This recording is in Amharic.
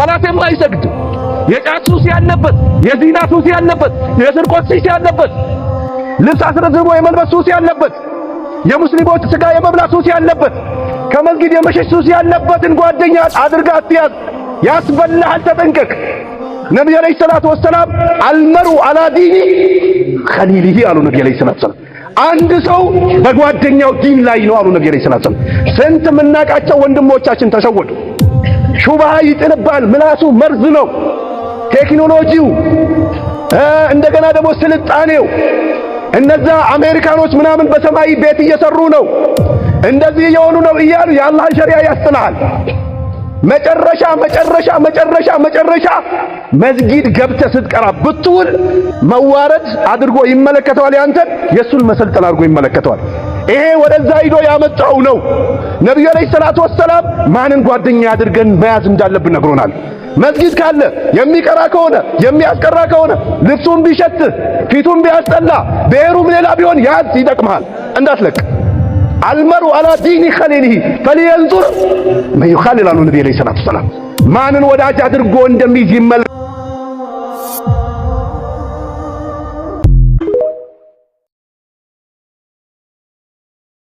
ሰላት የማይሰግድ፣ የጫት ሱስ ያለበት፣ የዚና ሱስ ያለበት፣ የስርቆት ሱስ ያለበት፣ ልብስ አስረዝሞ የመልበስ ሱስ ያለበት፣ የሙስሊሞች ስጋ የመብላት ሱስ ያለበት፣ ከመስጊድ የመሸሽ ሱስ ያለበትን ጓደኛ አድርገህ አትያዝ። ያስበላሃል፣ ተጠንቀቅ። ነብዩ عليه الصلاة والسلام المرء على دين خليله አሉ። ነብዩ عليه الصلاة والسلام አንድ ሰው በጓደኛው ዲን ላይ ነው አሉ ነብዩ عليه الصلاة والسلام። ስንት የምናውቃቸው ወንድሞቻችን ተሸወዱ። ሹብሃ ይጥልባል፣ ምላሱ መርዝ ነው። ቴክኖሎጂው እንደገና ደግሞ ስልጣኔው፣ እነዛ አሜሪካኖች ምናምን በሰማይ ቤት እየሰሩ ነው፣ እንደዚህ እየሆኑ ነው እያሉ የአላህን ሸሪዓ ያስጥልሃል። መጨረሻ መጨረሻ መጨረሻ መጨረሻ መስጊድ ገብተህ ስትቀራ ብትውል መዋረድ አድርጎ ይመለከተዋል። ያንተን የሱን መሰልጠን አድርጎ ይመለከተዋል። ይሄ ወደዛ ሂዶ ያመጣው ነው። ነብዩ عليه الصلاة والسلام ማንን ጓደኛ አድርገን መያዝ እንዳለብን ነግሮናል። መስጊድ ካለ፣ የሚቀራ ከሆነ፣ የሚያስቀራ ከሆነ፣ ልብሱን ቢሸት፣ ፊቱን ቢያስጠላ፣ ብሔሩም ሌላ ቢሆን ያዝ፣ ይጠቅምሃል፣ እንዳትለቅ። المرء على دين خليله فلينظر من يخالل አሉ ነብዩ عليه الصلاة والسلام። ማንን ወዳጅ አድርጎ እንደሚይዝ ይመልከት።